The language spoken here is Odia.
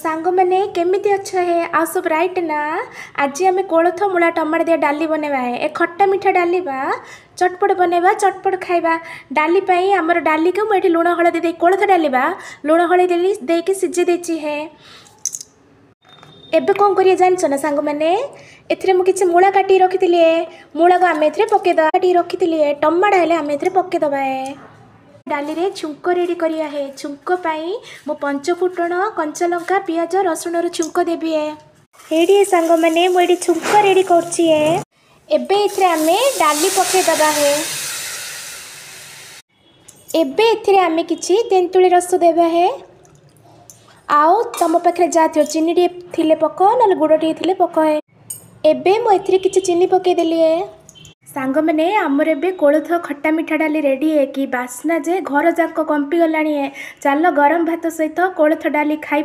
ସାଙ୍ଗମାନେ, କେମିତି ଅଛ ହେ? ଆଉ ସବୁ ରାଇଟ୍ ନା? ଆଜି ଆମେ କୋଳଥ, ମୂଳା, ଟମାଟୋ ଦିଆ ଡାଲି ବନେଇବା ହେ। ଏ ଖଟା ମିଠା ଡାଲି ବା ଚଟପଟ ବନେଇବା, ଚଟପଟ ଖାଇବା। ଡାଲି ପାଇଁ ଆମର ଡାଲିକୁ ମୁଁ ଏଠି ଲୁଣ ହଳଦୀ ଦେଇ, କୋଳଥ ଡାଲି ବା ଲୁଣ ହଳଦୀ ଦେଇକି ସିଝେଇ ଦେଇଛି ହେ। ଏବେ କ'ଣ କରିବା ଜାଣିଛ ନା ସାଙ୍ଗମାନେ? ଏଥିରେ ମୁଁ କିଛି ମୂଳା କାଟିକି ରଖିଥିଲି, ମୂଳାକୁ ଆମେ ଏଥିରେ ପକାଇଦେବା। କାଟିକି ରଖିଥିଲି ଟମାଟୋ ହେଲେ ଆମେ ଏଥିରେ ପକାଇଦେବା। ଡାଲିରେ ଛୁଙ୍କ ରେଡ଼ି କରିବା ହେ। ଛୁଙ୍କ ପାଇଁ ମୁଁ ପଞ୍ଚଫୁଟଣ, କଞ୍ଚା ଲଙ୍କା, ପିଆଜ, ରସୁଣର ଛୁଙ୍କ ଦେବି ହେ। ଏଇଠି ସାଙ୍ଗମାନେ, ମୁଁ ଏଇଠି ଛୁଙ୍କ ରେଡ଼ି କରୁଛି ହେ। ଏବେ ଏଥିରେ ଆମେ ଡାଲି ପକାଇଦେବା ହେ। ଏବେ ଏଥିରେ ଆମେ କିଛି ତେନ୍ତୁଳି ରସ ଦେବା ହେ। ଆଉ ତୁମ ପାଖରେ ଯାହା ଥିବ, ଚିନି ଟିକେ ଥିଲେ ପକାଅ, ନହେଲେ ଗୁଡ଼ ଟିକେ ଥିଲେ ପକାଅ ହେ। ଏବେ ମୁଁ ଏଥିରେ କିଛି ଚିନି ପକାଇଦେଲି ହେ। ସାଙ୍ଗମାନେ, ଆମର ଏବେ କୋଳଥ ଖଟା ମିଠା ଡାଲି ରେଡ଼ି ହେ। କି ବାସ୍ନା ଯେ ଘର ଯାକ କମ୍ପିଗଲାଣି ହେ। ଚାଲ, ଗରମ ଭାତ ସହିତ କୋଳଥ ଡାଲି ଖାଇ